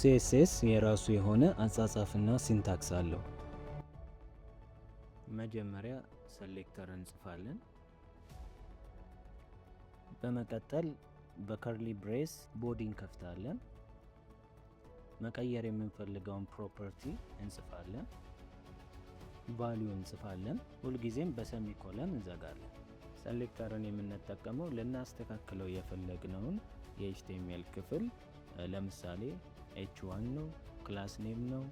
CSS የራሱ የሆነ አጻጻፍና syntax አለው። መጀመሪያ selector እንጽፋለን። በመቀጠል በ curly brace body እንከፍታለን። መቀየር የምንፈልገውን property እንጽፋለን። Value እንጽፋለን። ሁልጊዜም በ semicolon እንዘጋለን። Selector ን የምንጠቀመው ልናስተካክለው የፈለግነውን የ HTML ክፍል፣ ለምሳሌ H1 ነው፣ class name ነው፣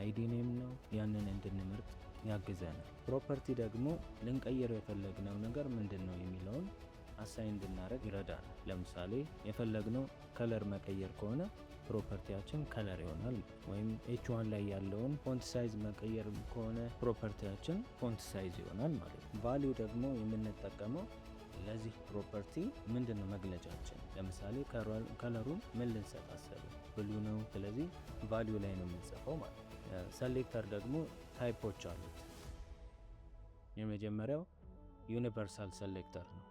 ID name ነው፣ ያንን እንድንመርጥ ያግዘናል። Property ደግሞ ልንቀይረው የፈለግነው ነገር ምንድን ነው የሚለውን assign እንድናደርግ ይረዳናል። ለምሳሌ የፈለግነው color መቀየር ከሆነ property ያችን color ይሆናል። ወይም H1 ላይ ያለውን font size መቀየር ከሆነ property ያችን font size ይሆናል ማለት ነው። Value ደግሞ የምንጠቀመው ለዚህ property ምንድን ነው መግለጫችን። ለምሳሌ color ኡን ምን ልንሰጥ አሰብን? Blue ነው። ስለዚህ value ላይ ነው የምንጽፈው ማለት ነው። Selector ደግሞ type ኦች አሉት። የመጀመሪያው universal selector ነው።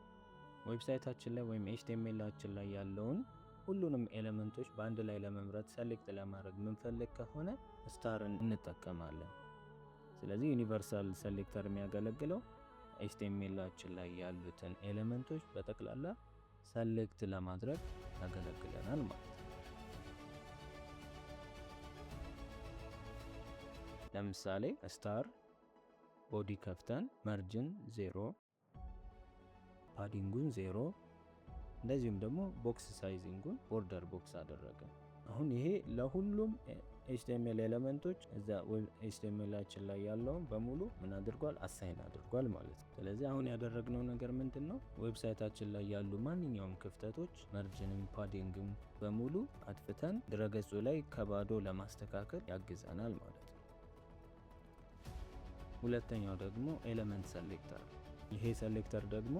Website ኣችን ላይ ወይም HTML ኣችን ላይ ያለውን ሁሉንም element ኦች በአንድ ላይ ለመምረጥ፣ select ለማድረግ የምንፈልግ ከሆነ star ን እንጠቀማለን። ስለዚህ universal selector የሚያገለግለው HTML ኣችን ላይ ያሉትን element ኦች በጠቅላላ select ለማድረግ ያገለግለናል ማለት ነው። ለምሳሌ star body ከፍተን margin 0፣ padding ኡን 0፣ እንደዚሁም ደግሞ box sizing ኡን border box አደረግን። አሁን ይሄ ለሁሉም HTML element ኦች እዛ HTML ኣችን ላይ ያለውን በሙሉ ምን አድርጓል? Assign አድርጓል ማለት ነው። ስለዚህ አሁን ያደረግነው ነገር ምንድን ነው? Website ኣችን ላይ ያሉ ማንኛውም ክፍተቶች margin ም padding ም በሙሉ አጥፍተን ድረገጹ ላይ ከባዶ ለማስተካከል ያግዘናል ማለት ነው። ሁለተኛው ደግሞ element selector። ይሄ selector ደግሞ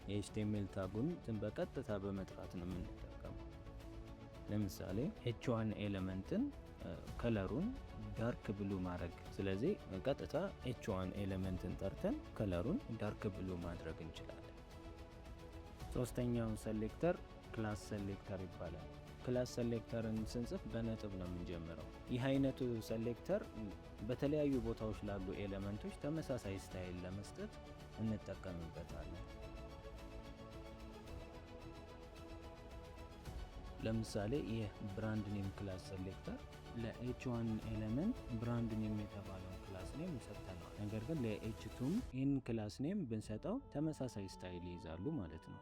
የ HTML tag ኡን በቀጥታ በመጥራት ነው የምንጠቀመው። ለምሳሌ H1 element ን color ኡን dark blue ማድረግ። ስለዚህ ቀጥታ H1 element ን ጠርተን color ኡን dark blue ማድረግ እንችላለን። ሶስተኛው selector class selector ይባላል። Class selector ን ስንጽፍ በነጥብ ነው የምንጀምረው። ይህ አይነቱ selector በተለያዩ ቦታዎች ላሉ element ኦች ተመሳሳይ style ለመስጠት እንጠቀምበታለን። ለምሳሌ ይህ brand name class selector ለ H1 element brand name የተባለውን class name ሰጥተነዋል። ነገር ግን ለ H2 ም ይህን class name ብንሰጠው ተመሳሳይ style ይይዛሉ ማለት ነው።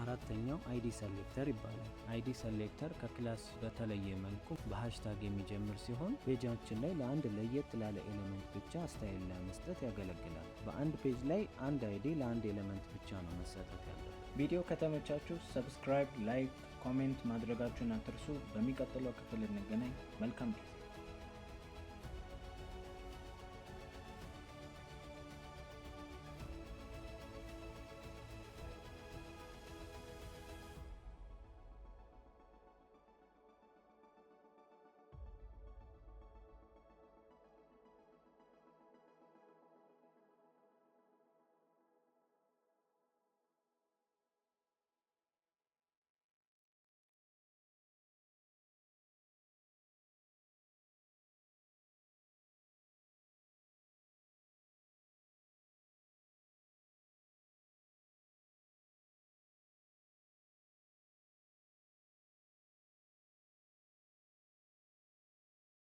አራተኛው ID selector ይባላል። ID selector ከ class በተለየ መልኩ በ hashtag የሚጀምር ሲሆን page ኣችን ላይ ለአንድ ለየት ላለ element ብቻ style ለመስጠት ያገለግላል። በአንድ page ላይ አንድ ID ለአንድ element ብቻ ነው መሰጠት ያለበት። ቪዲዮ ከተመቻችሁ subscribe፣ like፣ comment ማድረጋችሁን አትርሱ። በሚቀጥለው ክፍል እንገናኝ። መልካም ጊዜ።